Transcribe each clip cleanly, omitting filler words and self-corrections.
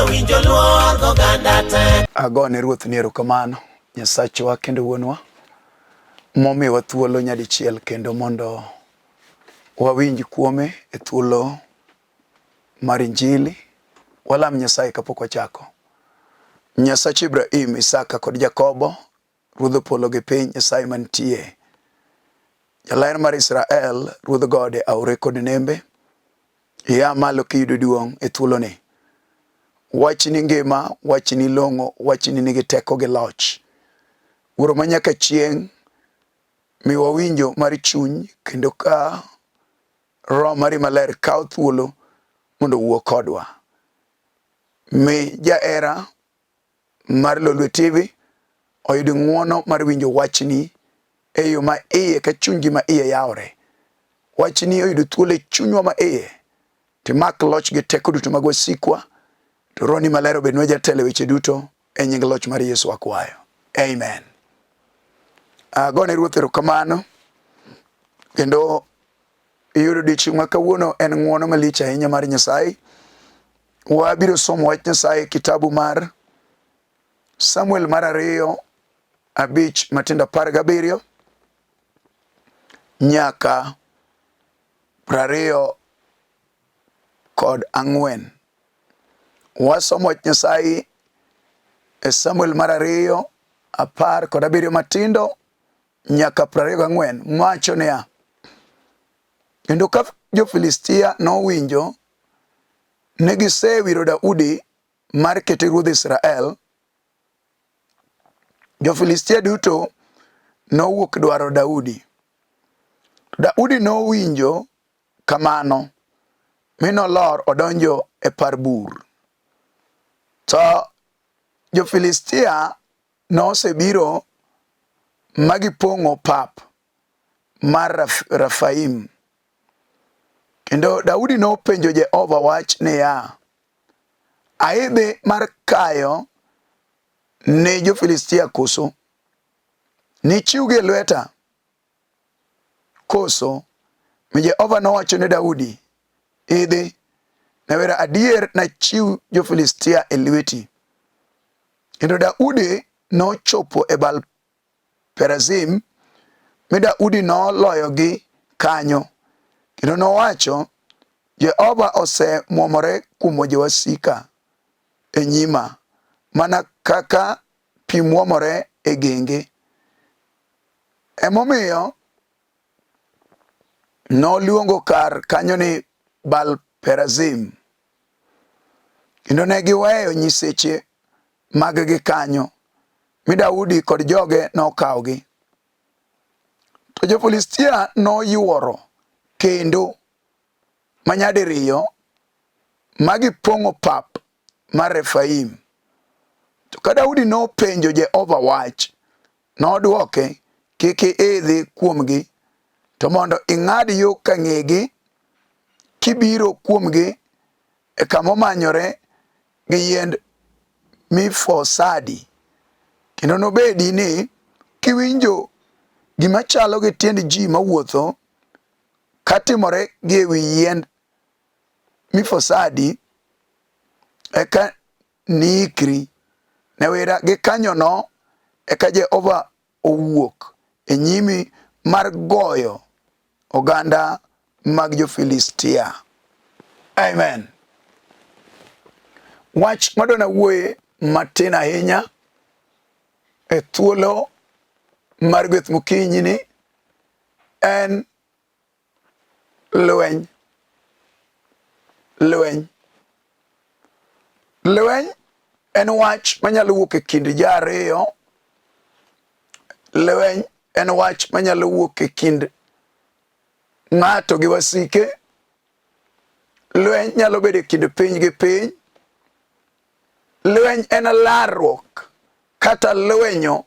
owinjo luor goganda te. Agone Ruoth ni erokamano, Nyasachwa kendo Wuonwa, momiwa thuolo nyadichiel kendo mondo wawinj kuome e thuolo mar Injili. Walam Nyasaye kapok wachako. Nyasach Ibrahim, Isaka kod Jakobo, Ruodh polo gi piny, Nyasaye mantie, Jaler mar Israel, Ruodh gode, aore kod nembe, ia malo kiyudo duong' e thuoloni. Wachni ngima, wachni long'o, wachni nigi teko gi loch. Wuoro ma nyaka chieng', miwa winjo mar chuny kendo ka Roho mari maler kawo thuolo mondo owuo kodwa. Mi jahera mar Lolwe TV oyud ng'wono mar winjo wachni e yo ma iye ka chunygi ma iye yawore. Wachni oyudo thuolo e chunywa ma iye timak loch gi teko duto mag wasikwa to Rohoni maler obednwa jatelo e weche duto e nying loch mar Yesu akwayo. Amen. Agone Ruoth erokamano kendo iyudo odiechieng' ma kawuono en ng'wono malich ahinya mar Nyasaye. Wabiro somo wach Nyasaye e kitabu mar Samuel mar ariyo abich matindo 17 nyaka 24. Wasomo wach Nyasaye e Samuel mar ariyo 17 matindo nyaka 24 wacho niya, kendo ka jo-Filistia nowinjo ne gisewiro Daudi mar kete ruodh Israel, jo-Filistia duto nowuok dwaro Daudi. To Daudi nowinjo kamano mi nolor odonjo e par bur. To jo-Filistia nosebiro ma gipong'o pap mar Rafaim. Kendo Daudi nopenjo Jehova wach niya, Aidhi mar kayo ne jo-Filistia koso? Nichiwgi e lweta koso? Mi Jehova nowacho ne Daudi, Idhi, nawera adier nachiw jo-Filistia e lweti. Kendo Daudi nochopo e Baal Perazim, mi Daudi noloyogi kanyo. Kendo nowacho, Jehova osemwomore kumo jowasika e nyima, mana kaka pi mwomore e genge. Emomiyo noluongo kar kanyo ni Baal Perazim. Kendo ne giweyo nyiseche maggi kanyo, mi Daudi kod joge nokawogi. To jo-Filistia noyworo kendo ma nyadiriyo ma gipong'o pap mar Refaim. To ka Daudi nopenjo Jehova wach, nodwoke, kik idhi kuomgi, to mondo ing'ad yo ka ng'egi kibiro kuomgi e kama omanyore gi yiend mifosadi. Kendo nobedi ni kiwinjo gima chalo gi tiend ji mawuotho katimore gi ewi yiend mifosadi, eka niikri ne wira gikanyono, eka Jehova owuok e nyimi mar goyo oganda mag jo-Filistia. Amen. Wach madona wuoye matin ahinya e thuolo mar gweth mokinyi ni en lweny. Lweny. Lweny en wach manyalo wuok e kind ji ariyo. Lweny en wach manyalo wuok e kind ng'ato gi wasike. Lweny nyalo bedo e kind piny gi piny. Lweny en larruok kata lwenyo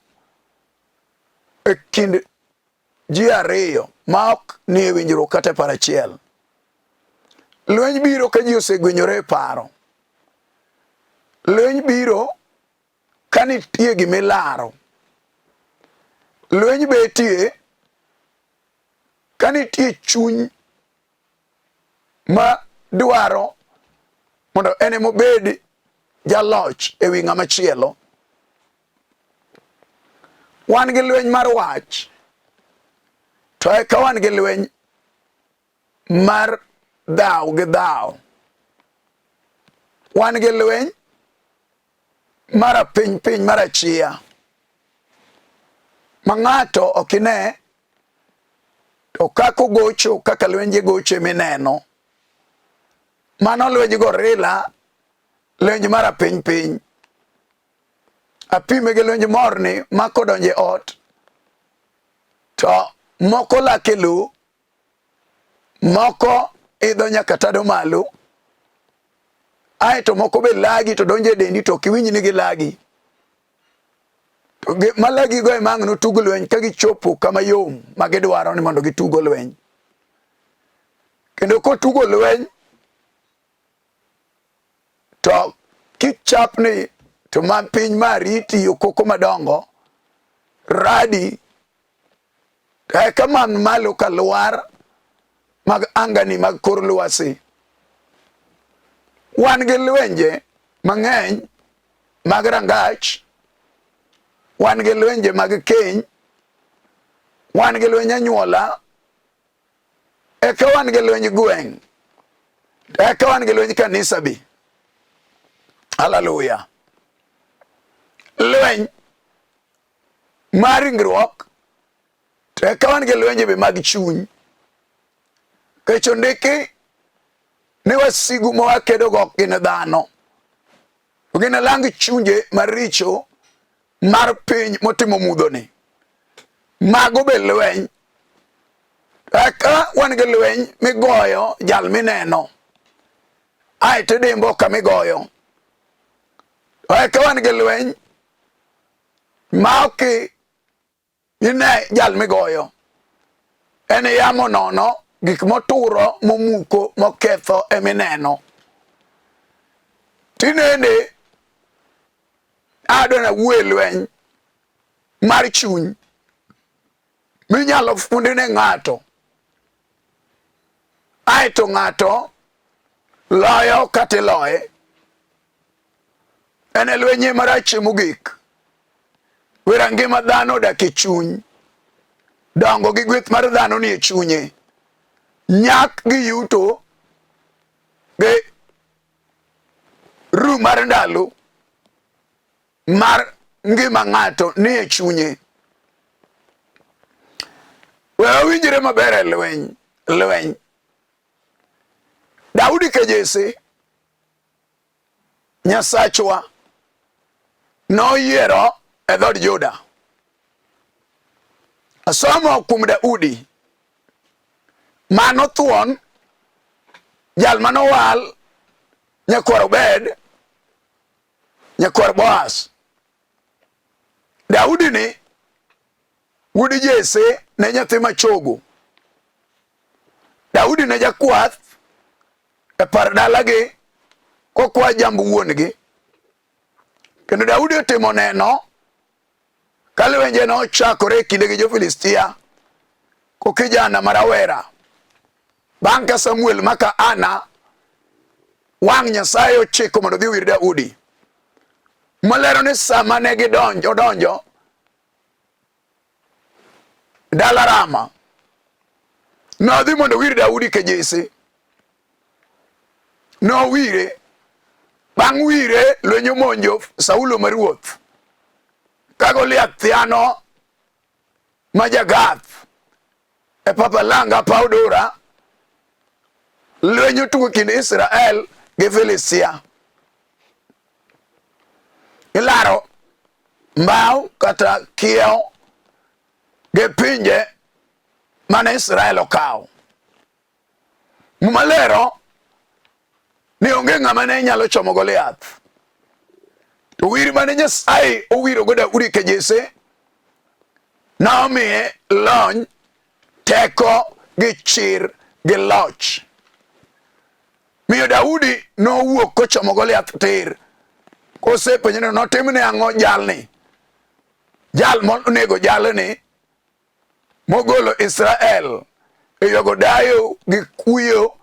e kind ji ariyo ma ok ni e winjruok kata e paro achiel. Lweny biro ka ji osegwenyore e paro. Lweny biro ka nitie gima ilaro. Lweny betie ka nitie chuny ma dwaro mondo en ema obed jaloch e wi ng'ama chielo. Wan gi lweny mar wach, to eka wan gi lweny mar dhaw gi dhaw. Wan gi lweny mar apiny piny mar achiya ma ng'ato ok ine to kaka ogocho kaka lwenje gocho mineno. Mano lwenj gorilla, lwenj mar apiny piny. Apime gi lwenj morni ma kodonjo e ot to moko lak e lowo, moko idho nyaka tado malo, aeto moko be lagi to donjo e dendi to ok iwinj ni gilagi. To malagigo ema ang' notug lweny ka gichopo kama yom ma gidwaro ni mondo gitugo lweny. Kendo kotugo lweny to kichapni to ma piny ma riti okoko madongo radi to eka man malo ka lwar mag angani mag kor lwasi. Wan gi lwenje mang'eny mag rangach, wan gi lwenje mag keny, wan gi lweny anyuola, eka wan gi lweny gweng', eka wan gi lweny kanisa bi. Haleluya! Lweny mar ringruok to eka wan gi lwenje be mag chuny. Kech ondiki ni wasigu ma wakedogo ok gin dhano, to gin lang chunje maricho mar piny motimo mudhoni. Mago be lweny. Eka wan gi lweny migoyo jal mineno, aeto idimbo kama igoyo. Eka wan gi lweny ma ok ine jal migoyo. En yamo nono, gik moturo, momuko, moketho emineno. Tinende adwa nawuo e lweny mar chuny minyalo fundi ne ng'ato aeto ng'ato loyo kata iloye. En e lweny marachie mogik. Wera ngima dhano odak e chuny. Dongo gi gweth mar dhano ni e chunye. Nyak gi yuto gi ru mar ndalo mar ngima ng'ato ni e chunye. We wawinjre maber e lweny, lweny. Daudi ka Jesse Nyasachwa noyiero e dhood Juda. Asomo kuom Daudi mano thuon jal manowal nyakwar Obed nyakwar Boaz. Daudi ni wuod Jesse ne nyathi machogo. Daudi ne jakwath e par dalagi kokwa jamb wuon-gi. Kendo Daudi otimo neno ka lwenje nochakore e kinde gi jo-Filistia kokijana ma rawera. Bang' ka Samuel maka Ana wang' Nyasaye ochiko mondo odhi owir Daudi. Molero ni sama ne gidonjo odonjo dala Rama nodhi mondo owir Daudi ke Jesse. Nowire, bang' wire lweny omonjo Saulo ma ruoth ka Goliath thiano ma ja-Gath e pap alanga paw Dora. Lweny otugo kind Israel gi Filistia. Ilaro mbao kata kiewo gi pinje mane Israel okawo. Muma lero ni onge ng'ama ne nyalo chomo Goliath. To wir mane Nyasaye owirogo Daudi ke Jesse nomiye lony, teko gi chir gi loch. Miyo Daudi nowuok kochomo Goliath tir. Kosepenjo ni notimne ang'o jalni? Jal monego jalni mogolo Israel e yogo dayo gi kuyo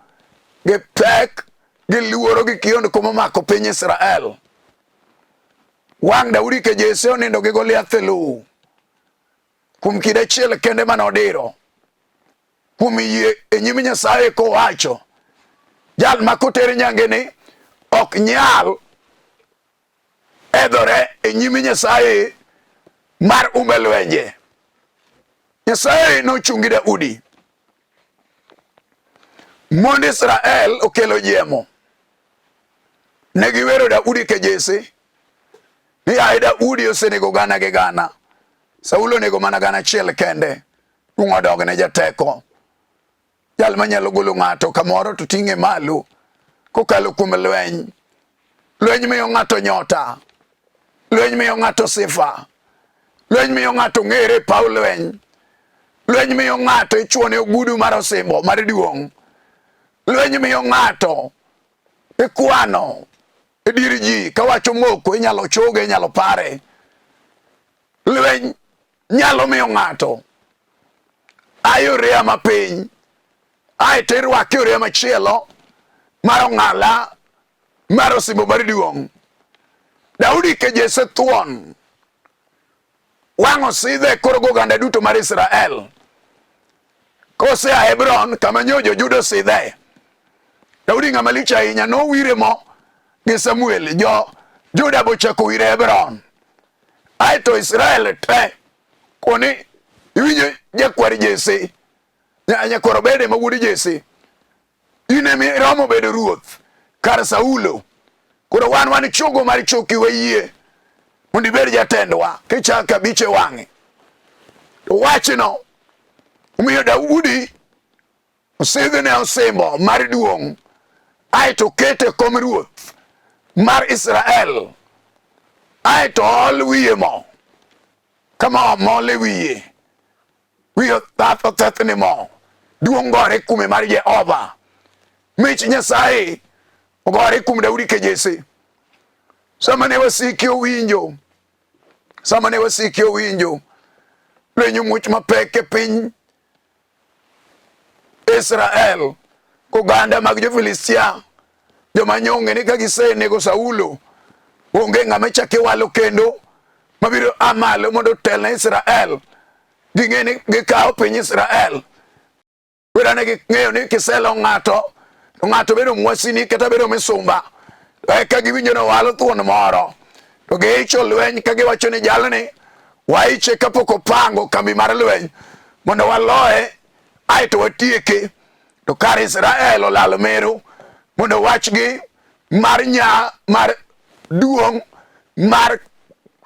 gi pek gi luoro gi kiondko momako piny Israel. Wang' Daudi ke Jesse onindo gi Goliath e lowo kuom kinde achiel kende mane odiro kuom yie e nyim Nyasaye kowacho jal ma koter nyange ni ok nyal edhore e nyim Nyasaye mar umbe lwenje. Nyasaye nochungi Daudi. Mond Israel okelo jiemo. Ne giwero Daudi ke Jesse ni yaye Daudi osenego gana gi gana. Saulo onego mana gana achiel kende. Duong' odog ne jateko. Jal manyalo golo ng'ato kamoro to ting'e malo kokalo kuom lweny. Lweny miyo ng'ato nyota. Lweny miyo ng'ato sifa. Lweny miyo ng'ato ng'ere e paw lweny. Lweny miyo ng'ato ichuone ogudu mar osimbo mar duong'. Lweny miyo ng'ato ikwano e dir ji kawacho moko inyalo choge inyalo pare. Lweny nyalo miyo ng'ato aye oreya mapiny ae to irwake oreya machielo mar ong'ala mar osimbo mar duong'. Daudi ke Jesse thuon wang' osidhe koro goganda duto mar Israel. Kosea Hebron kama nyo jo-Juda osidhe. Daudi ng'ama lich ahinya nowire mo gi Samuel jo Juda bochako wire Hebron. Aeto Israel te koni iwinjo jakwar Jesse nyakwar Obede ma wuod Jesse in ema iromo bedo ruoth kar Saulo. Koro wan wan chogo mar choki wayie mondo ibed jatendwa kichako abich e wang'e. To wachno omiyo Daudi osidhne osimbo mar duong' aeto kete kom ruoth mar Israel aeto ol wiye mo kama omol e wiye wiye othath othethni mo duong' gore kume mar Jehova mich Nyasaye ogore kuom Daudi ke Jesse sama ne wasiki owinjo sama ne wasiki owinjo lweny much mapek e piny Israel koganda mag jo-Filistia joma nyong'e ni ka gisenego Saulo onge ng'ama ichako iwalo kendo mabiro a malo mondo otel ne Israel. Ging'e ni gikawo piny Israel. Wera ne ging'eyo ni kiselo ng'ato to ng'ato bedo mwasini kata bedo misumba. To eka giwinjo ni owalo thuon moro to giicho lweny ka giwacho ni jalni waiche kapok opango kambi mar lweny mondo waloye aeto watieke. To kar Israel olal meru mondo wachgi mar nya mar duong' mar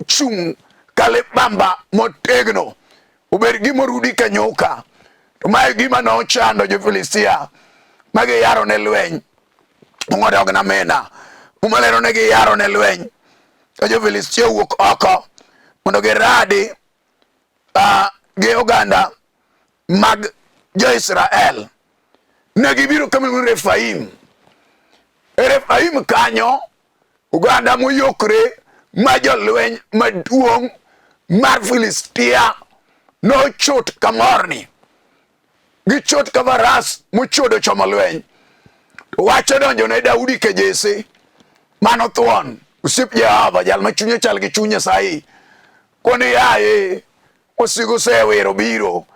chung' ka libamba motegno obed gima orudi ka nyuka. To mae gima nochando jo-Filistia ma giyaro ne lweny. Ong'odog na mina. Muma lero ne giyaro ne lweny. Ka jo-Filistia owuok oko mondo giradi gi oganda mag jo-Israel. Ne gibiro kama iluongo ni Refaim. E Refaim kanyo oganda moyokre ma jolweny maduong' mar Filistia nochot ka morni. Gichot ka faras mochodo chomo lweny. To wach odonjo ne Daudi ke Jesse mano thuon osiep Jehova jal ma chunye chal gi chuny Nyasaye. Koni yaye wasigu osewiro biro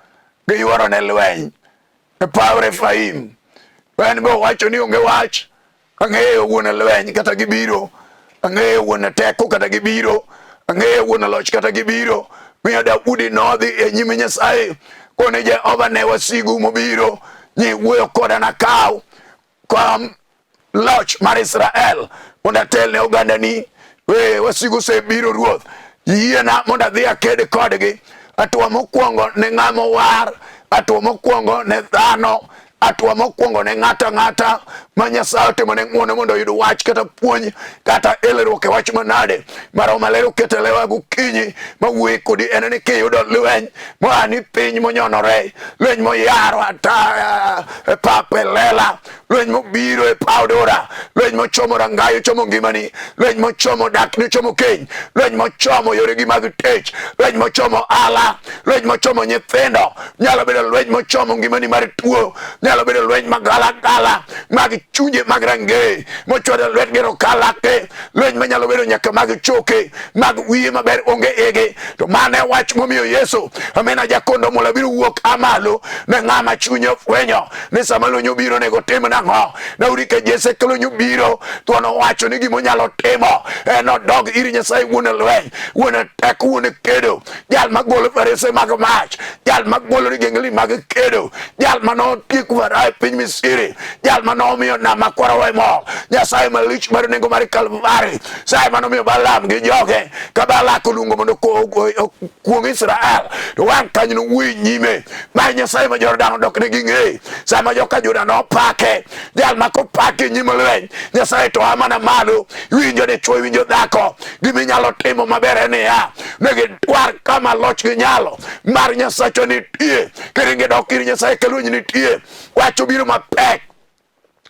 giyuoro ne lweny e paw Refaim. En be owacho ni onge wach ang'eyo wuon lweny kata gibiro ang'eyo wuon teko kata gibiro ang'eyo wuon loch kata gibiro miyo Daudi nodhi e nyim Nyasaye kone Jehova ne wasigu mobiro nyi wuoyo koda nakaw kom loch mar Israel mondo atel ne ogandani. We wasigu osebiro ruoth, yiena mondo adhi aked kodgi. Hatua mokwongo ne ng'ama owar, hatua mokwongo ne dhano, hatua mokwongo ne ng'ato ang'ata ma Nyasaye otimo ne ng'wono mondo oyud wach kata puonj kata elruok e wach manade ma Roho Maler oketo e lewa gokinyi mawuoyo kodi en ni kiyudo lweny moa ni piny monyonore, lweny moyaro ata e pap e lela, lweny mobiro e paw dora, lweny mochomo rangayi ochomo ngimani, lweny mochomo dakni ochomo keny, lweny mochomo yoregi mag tich, lweny mochomo ala, lweny mochomo nyithindo, nyalo bedo lweny mochomo ngimani mar tuo, nyalo bedo lweny magalagala. Mag chunje mag rangeye mochwado lwetgi rokalake lweny manyalo bedo nyaka mag choke mag wiye maber onge igi to mano e wach momiyo Yesu amina jakondo mula biro wuok amalo ne ng'ama chunye ofwenyo ni sama lweny obiro onego tim nang'o. Daudi ka Jesse ka lweny obiro thuon owacho ni gima onyalo timo en odog ir Nyasaye wuon lweny, wuon teko, wuon kedo, jal magolo farese mag mach, jal magolo ligengni mag kedo, jal manotieko Farao e piny Misri, jal manomiyo nam makwar owe mol, Nyasaye malich mar nengo mar Kalvari, Nyasaye manomiyo Balaam gi joge ka Balak oluongo mondo okuong' Israel, to wang' kanyo nowuoyo nyime ma Nyasaye ma Jordan odok ne ging'e sama joka Juda nopake, jal ma kopake e nyim lweny, Nyasaye to a mana malo, iwinjo dichwo, iwinjo dhako, gima inyalo timo maber en niya, ne gidwar kama loch gi nyalo mar Nyasachwa nitie, kendo gidok ir Nyasaye ka lweny nitie, wach obiro mapek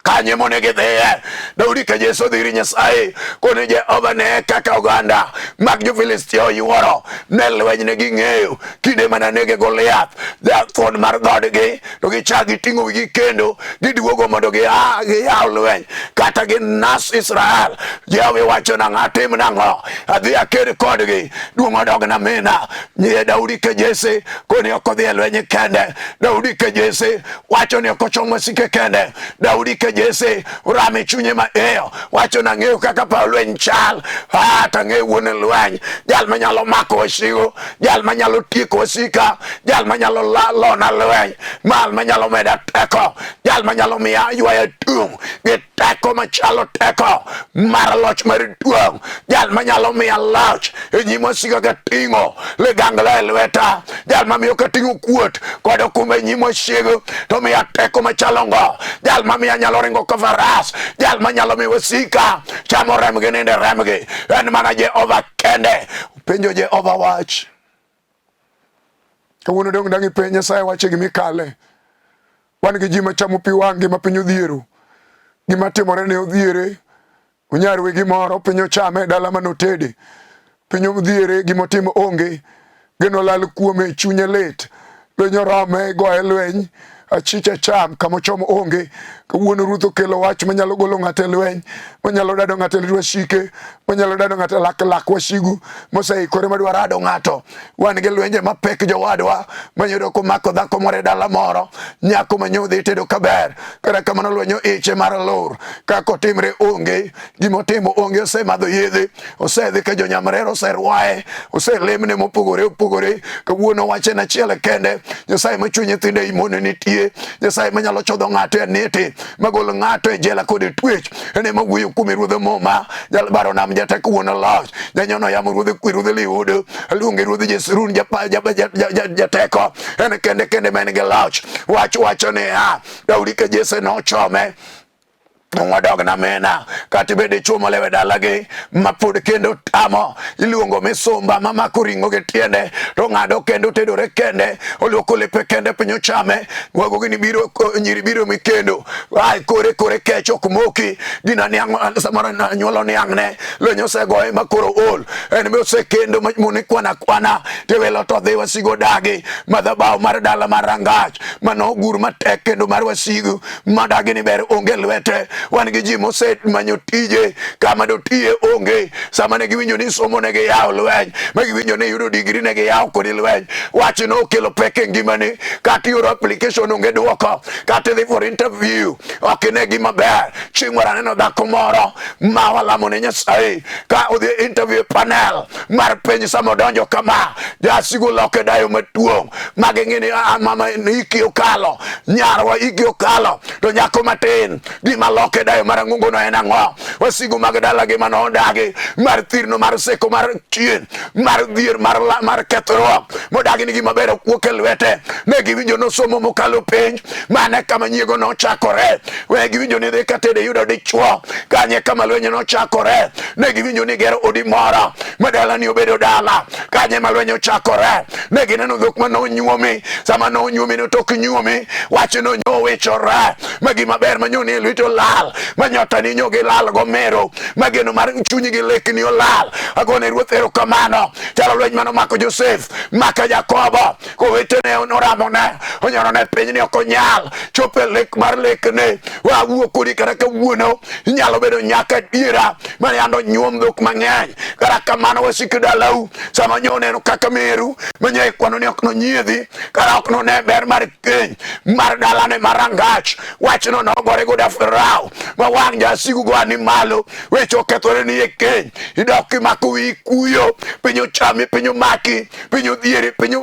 kanye monego idhiye. Daudi ka Yesu odhi ir Nyasaye kone Jehova ne kaka oganda mag jo-Filistia oyuoro ne lweny ne ging'eyo kinde mana nege Goliath jathon mar dhoodgi to gichak giting'o wigi kendo giduogo mondo giyaw lweny kata ginas Israel. Jehova iwacho nang'o atim nang'o adhi aked kodgi duong' odogna mina. Nyie Daudi ka Jesse koni ok odhi e lweny kende. Daudi ka Jesse wacho ni ok ochom wasike kende. Daudi ka Jesse orame chunye ma eyo wacho ni ang'eyo kaka paw lweny chal, ah, to ang'eyo wuon lweny, jal manyalo mako wasigu, jal manyalo tieko wasika, jal manyalo lona lweny, mal manyalo meda teko, jal manyalo miya ywaya tung' gi teko machalo teko mar loch mar duong', jal manyalo miya loch e nyim wasika kating'o ligangla e lweta, jal mamiyo kating'o kuot kod okumba e nyim wasigu to miya teko machalo ngo, jal mamiya nyalo ringo ka faras, jal manyalo miyo wasika chamo rembgi nindo e rembgi, en mana Jehova kende. Penjo Jehova wach. Kawuono dong' dang' ipenj Nyasaye wach e gima ikale. Wan gi ji machamo pi wang'gi ma piny odhiero. Gima timore ne odhiere. Onyar we gimoro piny ochame e dala mane otede. Piny odhiere gimotimo onge. Geno lal kuome chunye lit. Lweny orome goye lweny. Achich acham kama ochomo onge. Kawuono Ruoth okelo wach manyalo golo ng'ato e lweny, manyalo dado ng'ato e lwet wasike, manyalo dado ng'ato e lak lak wasigu moseikore madwa rado ng'ato. Wan gi lwenje mapek jowadwa manyudo komako dhako moro e dala moro, nyako manyodhi tedo kaber, kata kamano lweny oiche mar lur, kaka otimre onge, gimotimo onge, osemadho yedhe, osedhi ka jonyamrero oserwaye, oselemne mopogore opogore. Kawuono wach en achiel kende, Nyasaye machwe nyithindo ei mon nitie, Nyasaye manyalo chodho ng'ato e nete, magolo ng'ato e jela kod e twech, en ema wuoyo kuome ruodh muma, jal baro nam jateko wuon loch, janyono yamo ruodh kwe ruodh liudo, aluonge ruodh Jeshurun jateko, en kende kende ma en gi loch. Wach wacho niya, Daudi ka Jesse nochome odog na mina kata ibed dichuo molewe dalagi ma pod kendo tamo iluongo misumba mamako ring'o gi tiende to ng'ado kendo tedore kende oluoko lepe kende piny ochame wago gini biro nyiri biro mikendo ai kore kore kech ok moki gina niang' samoro nyuolo niang'ne lweny osegoye ma koro ol en be osekendo mon ikwana kwana tiwilo to dhi wasigu odagi madhabahu mar dala mar rangach manogur matek kendo mar wasigu madagi ni ber onge lwete. Wan gi ji mosemanyo tije kama dotiye onge. Sama ne giwinjo ni somo ne giyawo lweny, ma giwinjo ni yudo digri ne giyawo kodi lweny. Wach no okelo pek e ngimani. Kata ioro application onge dwoko, kata idhi for interview ok ine gima ber. Chieng' moro aneno dhako moro ma walamo ne Nyasaye ka odhi e interview panel mar penj sama odonjo kama jasigu loke dayo maduong' ma ging'i ni ah, mama hiki okalo nyarwa hiki okalo to nyako matin gima loke dayo marang'ongo no en ang'o wasigu mag dalagi mane odagi mar thirno mar seko mar chien mar dhier mar, mar kethruok modagi ni gima ber ok wuok e lwete ne giwinjo nosomo mokalo penj mane kama nyiego nochakore we giwinjo ni dhi katede yudo dichuo kanye kama lweny nochakore ne giwinjo ni gero odi moro ma dalani obedo dala kanye ma lweny ochakore ne gineno dhok ma nonyuomi sama nonyuomi notok nyuomi wach no nyowichore ma gima ber ma nyoni e lweti olal. olal, ma nyotani nyo gilal gomero, ma geno mar chunyi gi lekni olal. Agone Ruoth erokamano. Chalo lweny mane omako Josef, maka Jakobo, kowetene noramone, onyorone piny ni ok onyal chopo e lek mar lekne. Wawuo kodi kata kawuono, inyalo bedo nyaka adiera mane yando nyuom dhok mang'eny. Kata kamano wasik dalau sama nyo oneno kaka meru manye ikwano ni ok nonyiedhi kata ok none ber mar keny mar dalane mar rangach wachno nogore goda Farao ma wang' jasigu go ni malo weche okethore ni e keny idok kimako wiyi kuyo piny ochami piny omaki piny odhieri piny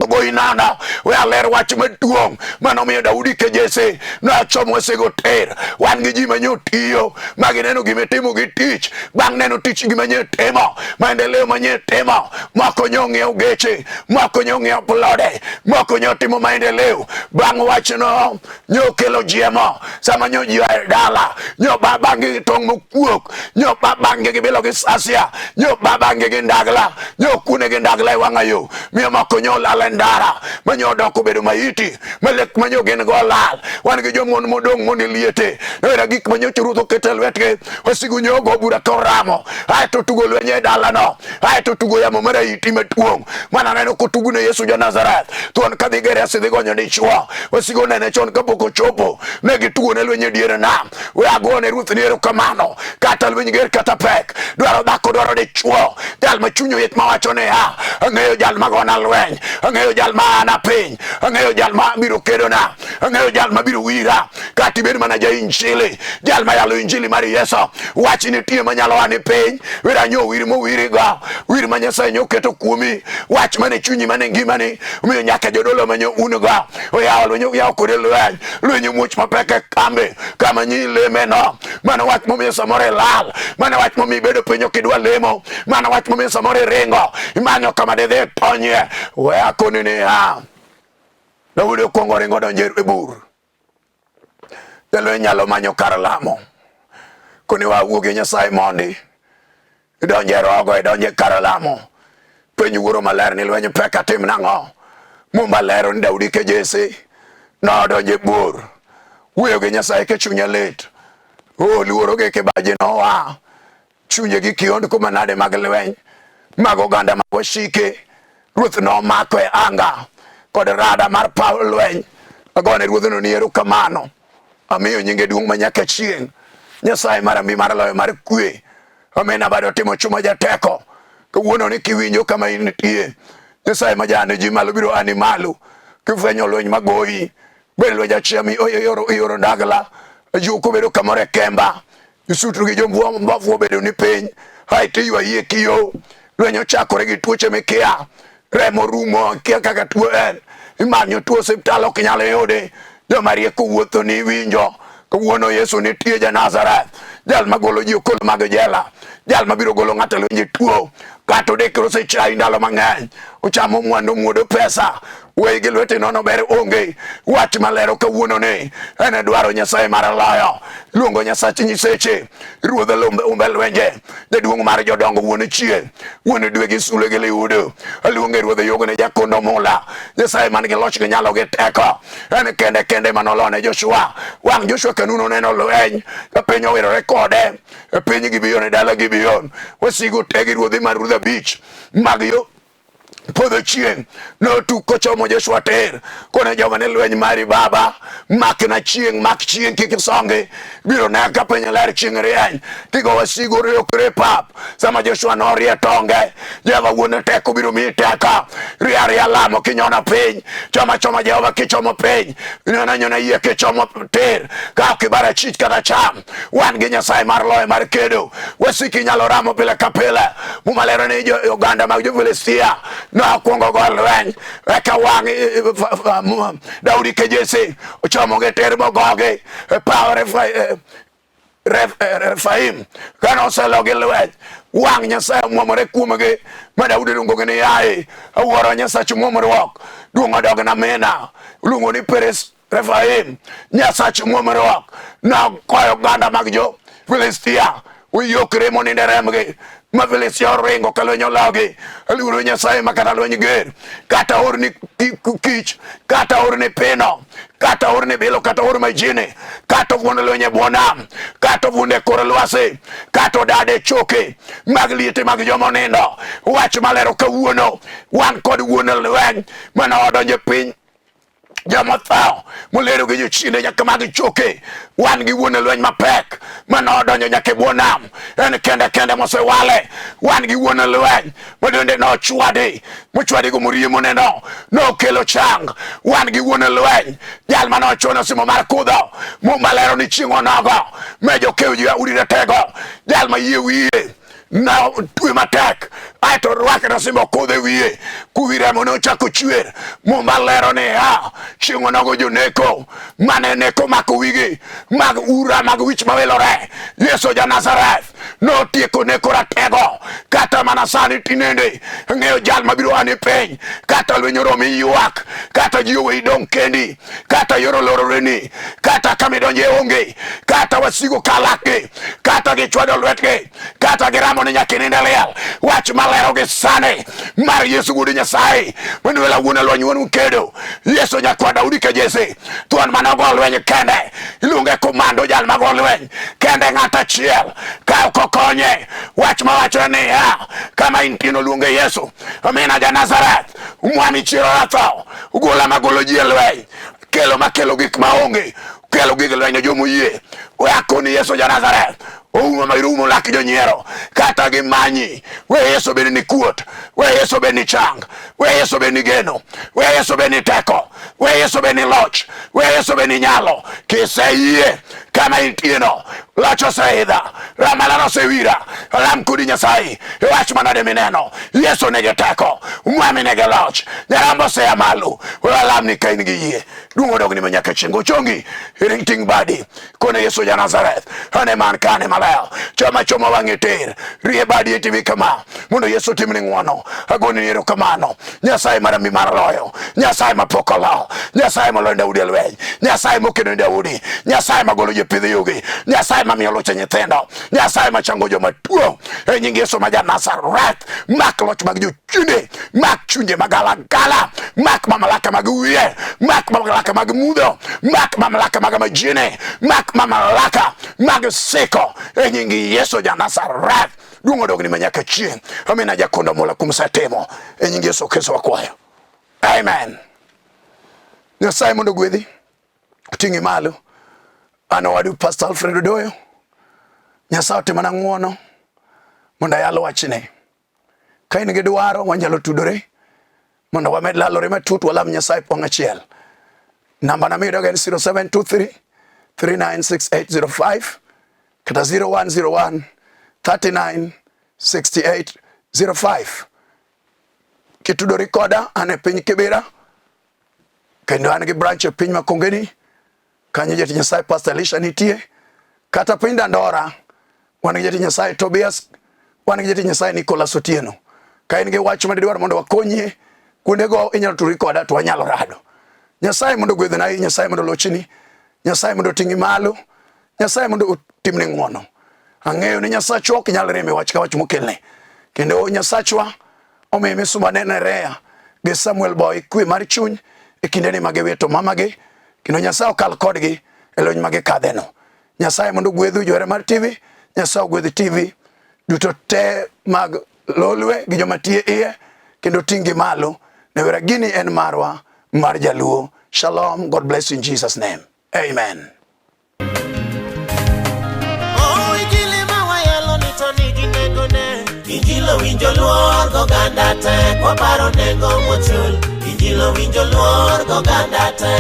ogoyi nana. We aler wach maduong' manomiyo Daudi ke Jesse nochomo wasego ter. Wan gi ji manyo tiyo ma gineno gima itimo gi tich, bang' neno tich gima nye timo, maendeleo manye timo, moko nyo ng'iewo geche, moko nyo ng'iewo plode, moko nyo timo maendeleo. Bang' wachno nyo kelo jiemo sama nyo ji oa e dala, nyo babangi gi tong' mokuok, nyo babangi gi bilo gi sasia, nyo babangi gi ndagla, nyo kune gi ndagla e wang'a yo, miyo moko nyo lal e ndara, ma nyo odok obedo maiti, ma lek ma nyo gin go lal. Wan gi jomon modong' mondo liete, noera gik ma nyocha Ruoth oketo e lwetgi, wasigu nyo ogo bura to oramo, aeto tugo lweny e dalano, aeto tugo yamo mar ahiti maduong' mana neno kotugu ne Yesu ja Nazareth thuon kadhi Gerasi dhi gonyo dichwo wasigu nene chon kapok ochopo ne gitugo ne lweny e diere nam. We agone Ruoth ni erokamano kata lweny ger kata pek dwaro dhako dwaro dichwo jal ma chunye oyet mawacho niya ang'eyo jal magona lweny ang'eyo jal ma ana piny ang'eyo jal ma biro kedona ang'eyo jal ma biro wira kata ibed mana ja injili jal ma yalo injili mar Yesu wach nitie manyalo ani piny wera nyo wir mowirigo wir ma Nyasaye nyo keto kuomi wach mane chunyi mane ngimani omiyo nyaka jodolo manyo un go oyawo lweny oyawo kode lweny lweny muoch mapek e kambi kama nyi leme no mano wach momiyo samoro ilal mano wach momiyo ibedo piny ok idwa lemo mano wach momiyo samoro iringo imanyo kama didhi tonyie we akoni niya Daudi okwongo ringo donjo e bur. Jalweny nyalo manyo kar lamo. Koni wawuog e Nyasaye mondi. Idonjo e rogo, idonjo e kar lamo. Penj wuoro maler ni lweny pek atim nang'o? Muma lero ni Daudi ke Jesse nodonjo e bur. Wuoyo gi Nyasaye ke chunye lit. O luoro gi kibaji noa. Chunje gi kiondko manade mag lweny mag oganda mag wasike. Ruoth nomako e anga kod rada mar paw lweny. Agone ruodhno ni erokamano. Amiyo nyinge duong' ma nyaka chieng'. Nyasaye mar ambi mar loyo mar kwe. Amena bado timo chuma jateko. Kawuono ni kiwinjo kama intie. Nyasaye ma jane ji malo biro ani malo. Kifwenyo lweny magoyi. Bed lweny achiel mi ioro ndagla. Ajuko bedo kamoro e kemba. Isutru gi jombovu obedo ni piny. Aeto iywa kiyo. Lweny ochakore gi tuoche mikia. Remo rumo kia kaka tuo en. Imanyo tuo osiptal ok nyal yudi. Joma rieko wuotho ni winjo. Kawuono Yesu nitie ja Nazareth. Jal magolo ji okolo mag jela. Jal mabiro golo ng'ato e lwenje tuo. Kata odekre osechayi ndalo mang'eny. Ochamo mwandu muodo pesa. Weyi gi lweti nono ber onge. Wach malero kawuono ni en e dwaro Nyasaye mar loyo. Luongo Nyasach nyiseche. Ruodh lumbe umbe lwenje. Jaduong' mar jodongo wuon chieng'. Wuon dwe gi sule gi liudu. Aluonge ruodh yogne jakondo mula. Nyasaye man gi loch gi nyalo gi teko. En kende kende manolone Joshua. Wang' Joshua kanuno neno lweny. Ka piny owirore kode. E piny Gibeon e dala Gibeon. Wasigu te gi ruodhi mar ruodh abich mag yo podho chieng' notuk kochomo Joshua tir kone joma ne lweny mari baba makna chieng' mak chieng' kik isongi biro ne ka piny ler chieng' rieny kigo wasigu riokre pap sama Joshua norie tonge Jehova wuon teko biro miyi teko rie aria lamo kinyono piny choma choma Jehova kichomo piny nyona nyona yie kichomo tir ka ok ibara chich kata cham wan gi Nyasaye mar loyo mar kedo wasiki nyalo ramo pile ka pile. Muma lero ni jo oganda mag jo-Filistia nokwongo go lweny eka wang' Daudi ke Jesse ochomo gi tir mogogi e paw Refaim. Kane oselogi lweny, wang' Nyasaye omwomore kuomgi ma Daudi luongogi ni yaye, awuoro Nyasach mwomruok, duong' odogna mina, luongo ni Peres Refaim, Nyasach mwomruok, nogoyo oganda mag jo Filistia. Oyokre monindo e rembgi ma Filistia oringo ka lweny olawogi. Aluoro Nyasaye ma kata lweny ger, kata orni kich, kata orni pino, kata orni bilo, kata or majini, kata ovuond lweny e bwo nam, kata ovuond e kor lwasi, kata odade choke mag liete mag joma onindo. Wach malero kawuono, wan kod wuon lweny mane odonjo e piny joma tho molero gi jochiende nyaka mag choke. Wan gi wuon lweny mapek mane odonjo nyaka e bwo nam, en kende kende mosewale. Wan gi wuon lweny ma bende nochwadi mochwadi go morie moneno nokelo chang. Wan gi wuon lweny jal mane ochuno simo mar kudho muma lero ni chieng' onogo me jokew ji Yahudi ratego, jal ma yie wiye na twe matek aeto rwake na simbo kudho e wiye kuwi remo ne ochako chwer. Muma lero niya chieng' onogo joneko mane neko mako wigi mag ura mag wich mawilore, Yesu ja Nazareth notieko neko ratego. Kata mana sani tinende ng'eyo jal mabiro ani piny, kata lweny oromi ywak, kata ji oweyi dong' kendi, kata yor olororeni, kata kama idonje onge, kata wasigo kalakgi, kata gichwado lwetgi, kata giramo ni nyaka inind e liel. Wach malero gi sani mar Yesu wuod Nyasaye manuela wuon lweny wuon kedo, Yesu nyakwa Daudi ka Jesse, thuon mane ogo lweny kende, iluonge komando, jal mago lweny kende ng'at achiel ka ok okonye. Wach mawachore niya kama intie no luonge Yesu amina ja Nazareth, mwami chiero ratho, gola magolo ji e lweny, kelo makelo gik maonge, kelo gig lweny ne jomoyie. We akoni Yesu ja Nazareth oumo ma irumo lak jonyiero kata gimanyi. We Yesu bed ni kuot, we Yesu bed ni chang, we Yesu bed ni geno, we Yesu bed ni teko, we Yesu bed ni loch, we Yesu bed ni nyalo. Kiseyie kama intieno, loch oseidha, ramalan osewira, lam kodi Nyasaye. Iwach manade mineno Yesu nigi teko, mwami nigi loch, nyarambo osea malo. We alamni ka in gi yie, duong' odogni ma nyaka chieng'. Ochongi iring ting' badi kone Yesu ja Nazareth ane man kane maler, choma choma wang'i tir, rie badi e TV kama mondo Yesu otimni ng'wono. Agoni erokamano Nyasaye marami mar loyo, Nyasaye mapok olo, Nyasaye moloyo Daudi e lweny, Nyasaye mokedo ne Daudi, Nyasaye magolo ji pidh yugi, Nyasaye mamiyo loche nyithindo, Nyasaye machango joma tuo. E nying Yesu ma ja Nazareth, mak loch mag jochiende, mak chunje magalagala, mak mamlaka mag wiye, mak mamlaka mag mudho, mak mamlaka mag majine, mak mamlaka mag siko e nying Yesu ja Nazareth. Duong' odogni ma nyaka chieng'. Amina jakondo mola kuom setimo e nying Yesu Kristo wakwayo. Amen. Nyasaye mondo ogwedhi, oting'i malo. An owadu Pastor Alfred Odoyo. Nyasaye otimona ng'wono mondo ayal wachne. Ka in gi dwaro wanyalo tudore mondo wamed lalore matut, walam Nyasaye pong' achiel. Namba na miyudoga en 0723 396805 kata 0101 39 6805. Kitudori koda, an e piny Kibera kendo an gi branch e piny Makongeni kanyo jatich Nyasaye Pastor Elisha nitie, kata piny Dandora wan gi jatich Nyasaye Tobias, wan gi jatich Nyasaye Nicholas Otieno. Ka in gi wach ma didwar mondo wakonyie kuondego, inyalo tudori koda to wanyalo rado. Nyasaye mondo ogwedhna, Nyasaye mondo olochni, Nyasaye mondo oting'i malo, Nyasaye mondo otimni ng'wono. Ang'eyo ni Nyasachwa ok nyal rem e wach ka wach mokelne. Kendo Nyasachwa omiyo misumba ne Nerea gi Samuel Boy kwe mar chuny e kindeni ma giwito mamagi, kendo Nyasaye okal kodgi e lweny ma gikadheno. Nyasaye mondo ogwedhu johera mar TV, Nyasaye ogwedh TV duto te mag Lolwe gi joma tiyo iye kendo ting' gi malo. Newera gini en marwa mar Jaluo. Shalom, God bless you in Jesus name. Amen. Oh, Injili ma wayalo ni to nigi nengone. Injili owinjo luor goganda te, waparo nengo mochul. Injili owinjo luor goganda te.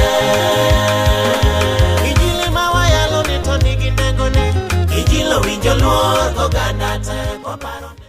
Injili ma wayalo ni to nigi nengone. Injili owinjo luor goganda te, waparo.